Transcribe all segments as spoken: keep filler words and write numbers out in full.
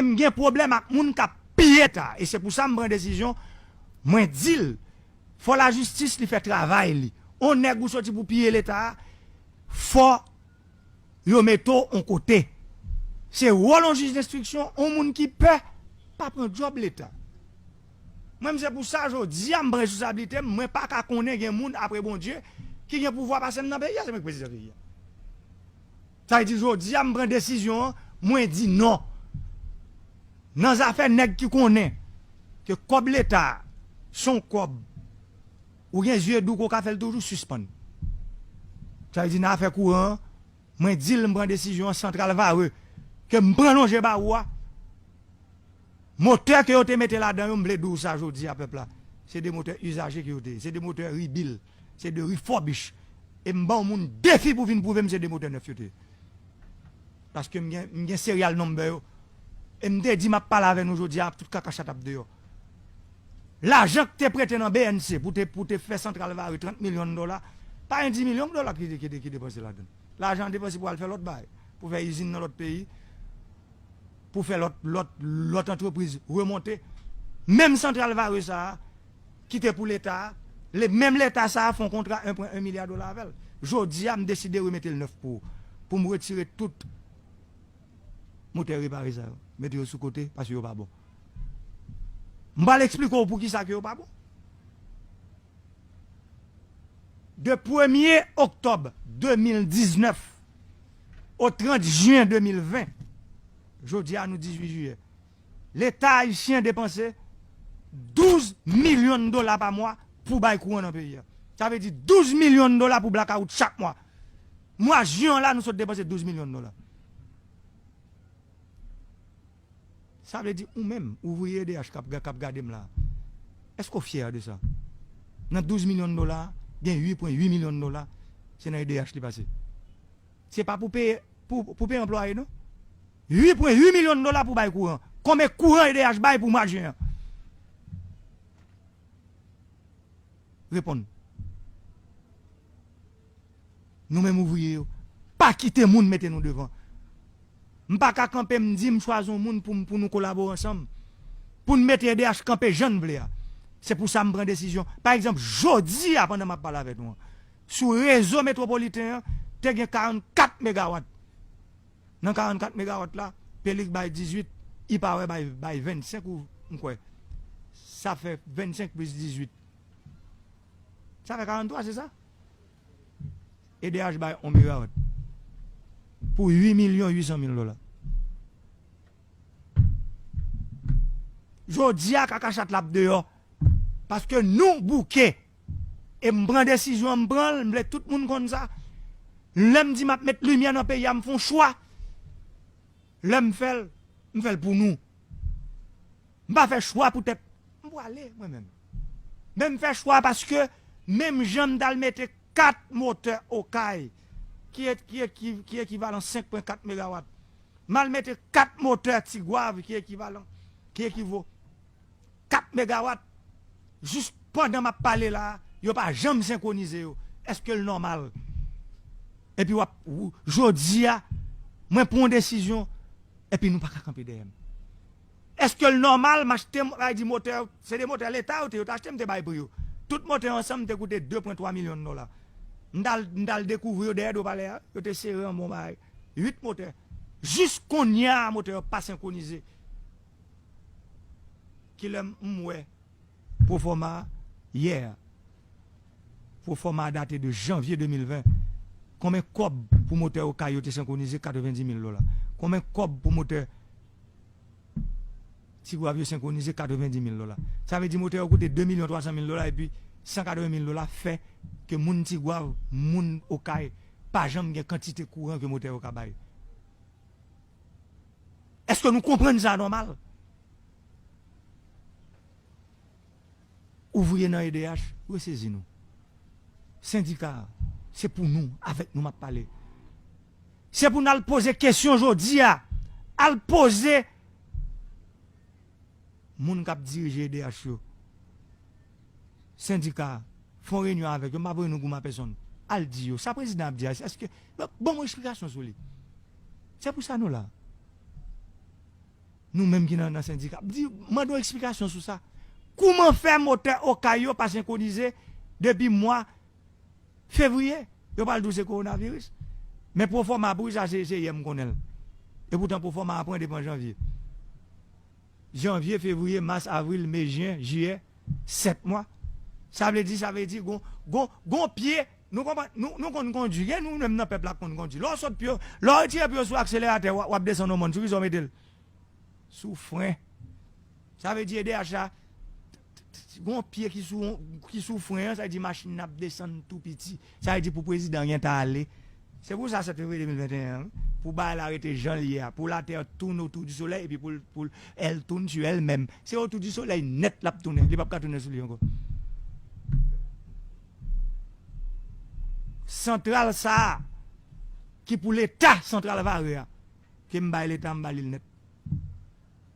m gen pwoblèm ak moun k ap piye Leta. E se pou sa m pran desizyon, mwen di l, fò lajistis li fè travay li. On nèg ou soti pou piye Leta a, fò yo mete w on kote. Se wòl on jij denstriksyon, on moun ki pè, pa pran djòb Leta. Mwen, m se pou sa, jodi a, m pran responsablite m, mwen pa ka konnen gen moun apre Bondye ki gen pouvwa pase m nan peyi a, se mwen ki prezidan peyi a. Sa vle di, jodi a, m pran desizyon an, mwen di non. Nan zafè nèg ki konnen ke kòb Leta a, se on kòb, ou gen zye dou ke w ka fè l toujou, sispann. Sa vle di, nan afè kouran an, mwen di l, m pran desizyon an, santral Vare, ke m pran lonje ba ou a, motè ke yo te mete ladan yo, m vle di w sa jodi a, pèp la, se de motè izaje ke yo te ye, se de motè rebuild, se de refurbish. E m ba yon moun defi pou vin pwouve m se de motè nèf yo te ye. Paske m gen, m gen serial number yo. E m te di m ap pale avè nou jodi a, tout kaka chat ap deyò. Lajan k te prete nan B N C pou te, pou te fè santral Vare, trant milyon dola, pa gen dis milyon dola ki, ki, ki depanse ladan. Lajan an depanse pou al fè lòt bagay, pou fè izin nan lòt peyi, pou fè lòt, lòt, lòt antrepriz remonte. Menm santral Vare sa a, ki te pou Leta a, le, menm Leta sa a fè yon kontra en pwen en milya dola avè l. Jodi a, m deside remete l nèf pou, pou m retire tout motè repare sa yo. Mete yo sou kote, paske yo pa bon. M pral eksplike w poukisa ke yo pa bon. De premye oktòb de mil diznèf o trant jen de mil ven, jodi a nou dizuit jiyè, Leta ayisyen depanse douz milyon dola pa mwa pou bay kouran nan peyi a. Sa vle di douz milyon dola pou blakawout chak mwa. Mwa jen an la, nou sot depanse douz milyon dola. Sa vle di ou menm, ouvriye E D H k ap, k ap gade m la, èske w fyè de sa? Nan douz milyon dola, gen uit pwen uit milyon dola, se nan E D H li pase. Se pa pou peye, pou, pou peye anplwaye, non. Uit pwen uit milyon dola pou bay kouran. Konbyen kouran E D H bay pou mwa jen an? Reponn. Nou menm ouvriye yo, pa kite moun mete nou devan. M pa ka kanpe, m di m chwazi yon moun pou, pou nou kolabore ansanm. Pou n mete E D H kanpe jan n vle a. Se pou sa m pran desizyon. Pa egzanp, jodi a, pandan m ap pale avèk nou an, sou rezo metwopoliten an, te gen karannkat megawat. Nan karannkat megawat la, Pelik bay dizuit, Ipawe bay, bay vennsenk ou, m kwè. Sa fè vennsenk plis dizuit. Sa fè karanntwa, se sa? E D H bay yon megawat pou uit milyon uit san mil dola. Jodi a, kaka chat la ap deyò. Paske nou bouke. E m pran desizyon an, m pran l, m vle tout moun konn sa. Lè m di m ap met limyè nan peyi a, m fè yon chwa. Lè m fè l, m fè l pou nou. M pa fè chwa poutèt m pwale, mwen menm. Men m fè chwa paske menm jan m t al mete kat motè Okay, ki, ki, ki, ki ekivalan senk pwen kat megawat. M al mete kat motè Tigwav ki ekivalan, ki ekivo kat megawat. Jis pandan m ap pale la, yo pa janm senkwonize yo. Èske l nòmal? Epi w ap, w, jodi a, mwen pran yon desizyon, epi nou pa ka kanpe dèyè m. Èske l nòmal m achte, m, sa vle di motè, se de motè Leta yo te, yo te achte, m te bay pri yo. Tout motè yo ansanm te koute de pwen twa milyon dola. M t al, m t al dekouvri yo dèyè do palè a, yo te sere an bon bagay. Uit motè. Jis kounye a, motè yo pa senkwonize. Kilè m, m wè pwofòma a yè a. Pwofòma a date de janvye de mil ven. Konbyen kòb pou motè Okay yo te senkwonize? Katrevendi mil dola. Konbyen kòb pou motè Tigwav yo senkwonize? Katrevendi mil dola. Sa vle di motè yo koute de milyon twa san mil dola epi san katreven mil dola fè ke moun Tigwav, moun Okay, pa janm gen kantite kouran ke motè yo ka bay. Èske nou konprann sa nòmal? Ouvriye nan E D H, resezi nou. Sendika, se pou nou, avèk nou m ap pale. Se pou n al poze kesyon jodi a. Al poze moun k ap dirije E D H yo, sendika, fè yon reyinyon avèk yo, m pa voye nou goumen a pèsonn. Al di yo, sa prezidan ap di a, èske, ban mwen eksplikasyon sou li. Se pou sa nou la. Nou menm ki nan, nan sendika, di, mande yon eksplikasyon sou sa. Kouman fè motè Okay yo pa senkwonize depi mwa fevriye? Yo pral di w se kowonaviris. Men pwofòma pou sa, se, se yè m konnen l. E poutan pwofòma a pran depi an janvye. Janvye, fevriye, mas, avril, me, jen, jiyè, sèt mwa. Sa vle di, sa vle di, gon, gon, gon pye, nou konprann, nou, nou konn kondui, gen nou menm nan pèp la k konn kondui. Lè w sot pye w, lè w retire pye w sou akseleratè, w ap, w ap desann yon mòn, sou ki sa w mete l? Sou fren. Sa vle di E D H la, gon pye ki sou, ki sou fren an, sa vle di machin nan ap desann tou piti. Sa vle di pou prezidan an gentan ale. Se pou sa sèt fevriye de mil venteyen an, wi. Pou bagay la rete jan l ye a. Pou latè tourne autour du soleil epi pou l, pou l, elle tourne sur elle-même. Se autour du soleil nèt l ap tounen. Li p ap ka tounen sou li ankò. Santral sa a, ki pou Leta, santral Vare a, ke m bay Leta, m ba li l nèt.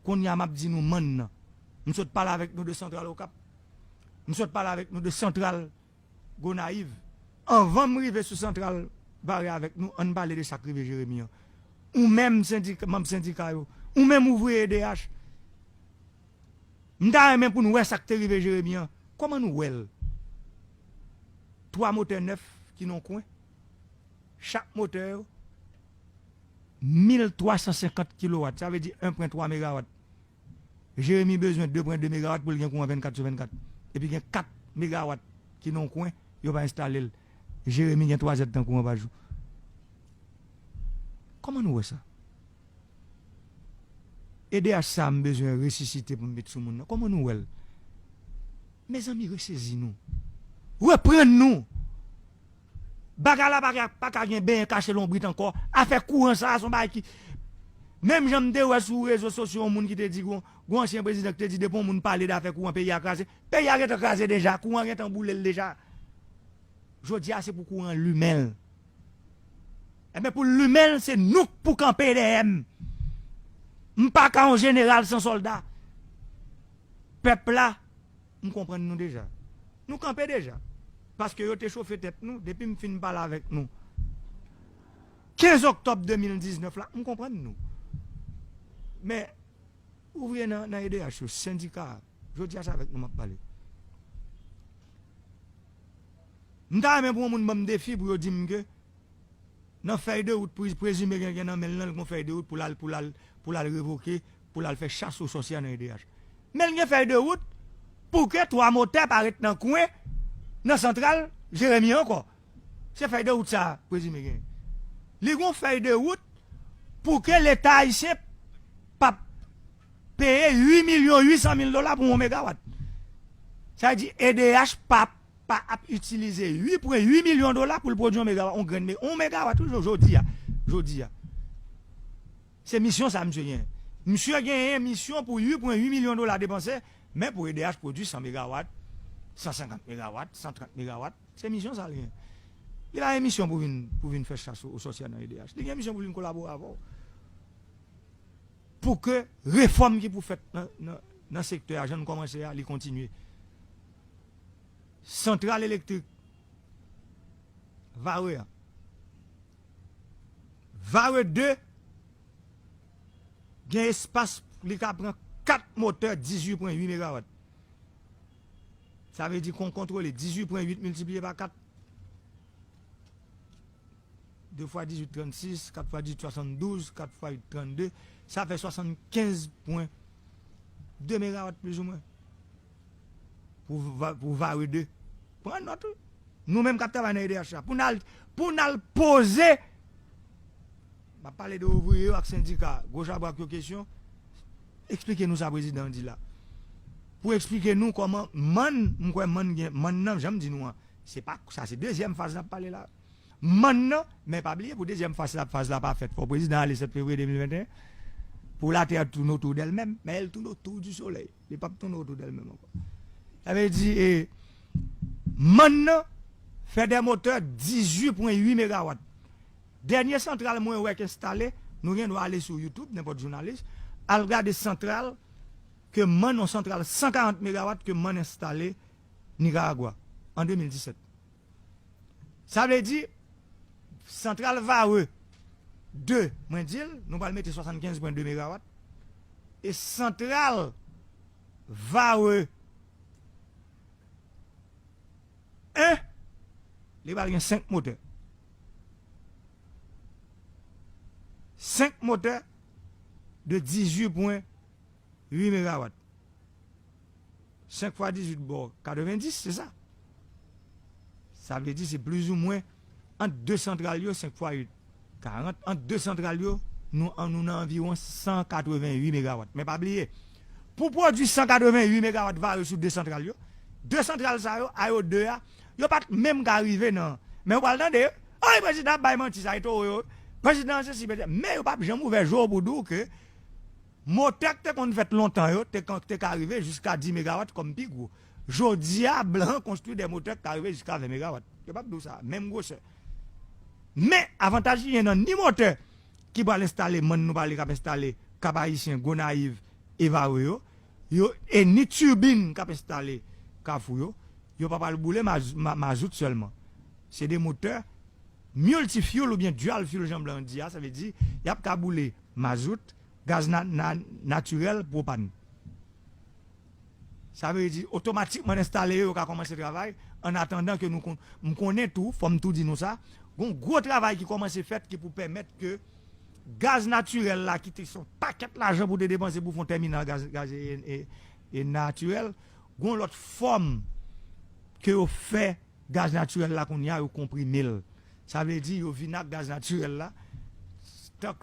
Kounye a, m ap di nou mann nan. M sot pale avèk nou de santral Okap. M sot pale avèk nou de santral Gonayiv. Anvan m rive sou santral Vare avèk nou, ann pale de sa k rive Jeremi an. Ou menm sendik-, manm sendika yo, ou menm ouvriye E D H, m ta renmen pou n wè sa k te rive Jeremi an. Kòman nou wè l? Twa motè nèf ki nan kwen. Chak motè yo, mil twa san senkant kilowat, sa vle di en pwen twa megawat. Jeremi bezwen de pwen de megawat pou l gen kouran vennkat sou vennkat. Epi gen kat megawat ki nan yon kwen, yo pa enstale l. Jeremi gen twa zèdtan kouran pa jou. Kòman nou wè sa? E D H sa a m bezwen resisite pou m met sou moun nan. Kòman nou wè l? Mezanmi, resezi nou. Reprann nou. Bagay la pa ka, pa ka gen benyen kache lonbrit ankò. Afè kouran sa a, se yon bagay ki, menm jan m te wè sou rezo sosyo yon moun ki te di, gon, gon ansyen prezidan ki te di, depi yon moun pale de afè kouran, peyi a kraze. Peyi a gentan kraze deja, kouran gentan boule l deja. Jodi a, se pou kouran limen l. Enben, pou l limen l, se nou k pou kanpe dèyè m. M pa ka yon jeneral san sòlda. Pèp la, m konprann nou deja. Nou kanpe deja. Paske yo te chofe tèt nou depi m fin pale avèk nou kenz oktòb de mil diznèf la, m konprann nou. Men, ouvriye nan, nan E D H yo, sendika a, jodi a se avèk nou m ap pale. M ta renmen pou yon moun ban m defi pou yo di m ke nan fèy de wout, pre-, prezime gen, gen nan men l lan, l gon fèy de wout pou l al, pou l al, pou l al revoke, pou l al fè chas o sòsyè nan E D H. Men l gen fèy de wout pou ke twa motè pa ret nan kwen nan santral Jeremi ankò. Se fèy de wout sa a, prezime gen. Li gon fèy de wout pou ke Leta ayisyen p ap peye uit milyon uit san mil dola pou yon megawat. Sa vle di E D H p ap pa ap itilize uit pwen uit milyon dola pou l pwodui yon megawat, yon grenn me-, yon megawat, wi, jo-, jodi a. Jodi a. Se misyon sa misye genyen. Misye genyen misyon pou uit pwen uit milyon dola depanse, men pou E D H pwodui san megawat, san senkant megawat, san trant megawat. Se misyon sa l genyen. Li pa gen misyon pou vin, pou vin fè chas o sòsyè nan E D H. Li gen misyon pou vin kolabore avè w. Pou ke refòm ki pou fèt nan, nan, nan sektè a, jan n kòmanse a, li kontinye. Santral elektrik Vare a. Vare de gen espas pou li ka pran kat motè dizuit pwen uit megawat. Sa vle di kon kontwole dizuit pwen uit miltipliye pa kat. De fwa dizuit, trannsis, kat fwa dizuit, swasanndouz, kat fwa uit, trannde. Sa fè swasannkenz pwen de megawat plizoumwen. Pou va-, pou Vare de. Pran nòt, wi. Nou menm k ap travay nan E D H la. Pou n al, pou n al poze. M ap pale de ouvriye yo ak sendika, goch a brak yo kesyon. Eksplike nou sa prezidan an di la. Pou eksplike nou kòman mann, m kwè mann gen, mann nan, jan m di nou an, se pa, sa se dezyèm faz n ap pale la. Mann nan, men pa bliye pou dezyèm faz la, faz la pa fèt. Fò prezidan ale sèt fevriye de mil venteyen pou latè tourne autour d'elle-même, mais elle tourne autour du soleil. Li p ap tounen otou dèl menm ankò. Sa vle di, e, mann nan fè de motè dizuit pwen uit megawat. Dènye santral mwen wè k enstale, nou gen dwa ale sou YouTube, nenpòt jounalis, al gade santral ke mann, yon santral san karant megawat ke mann enstale Nikaragwa an de mil disèt. Sa vle di, santral Vare de, mwen di l, nou pral mete swasannkenz pwen de megawat. E santral Varreux en, li pral gen senk motè. Senk motè de dizuit pwen uit megawat. Senk fwa dizuit ba w katrevendis, se sa. Sa vle di se plizoumwen ant de santral yo, senk fwa uit, karant, ant de santral yo, nou, nou nan anviwon san katrevenwit megawat. Men pa bliye, pou pwodui san katrevenwit megawat Varreux sou de santral yo, de santral sa yo, a yo de a, yo pa t menm ka rive nan. Men ou pral tande, ay, prezidan ap bay manti, sa e towo yo. Prezidan se si, men yo p ap janm ouvè je w pou di w ke motè k te konn fèt lontan yo te, te ka rive jiska dis megawat kòm pi gwo. Jodi a, blan konstwi de motè k ka rive jiska ven megawat. Yo p ap di w sa, menm gwosè. Men, avantaj ki gen nan ni motè ki pral enstale, mann nou pale k ap enstale Kap Ayisyen, Gonayiv e Varreux yo, yo, e ni tibin k ap enstale Kafou yo, yo pa pral boule maz-, ma-, mazout sèlman. Se de motè multi-fuel oubyen dual fuel, jan blan di a, sa vle di, y ap ka boule mazout, gaz na-, na-, natirèl, pwopàn. Sa vle di, otomatikman, enstale yo, yo ka kòmanse travay, an atandan ke nou kon-, m konnen tou, fò m tou di nou sa, gon gwo travay ki kòmanse fèt ki pou pèmèt ke gaz natirèl la, ki te se yon pakèt lajan pou te depanse pou fè yon tèminal gaz, gaz e, e, e natirèl, gon lòt fòm ke yo fè gaz natirèl la kounye a, yo konprime l. Sa vle di, yo vin ak gaz natirèl la, tan,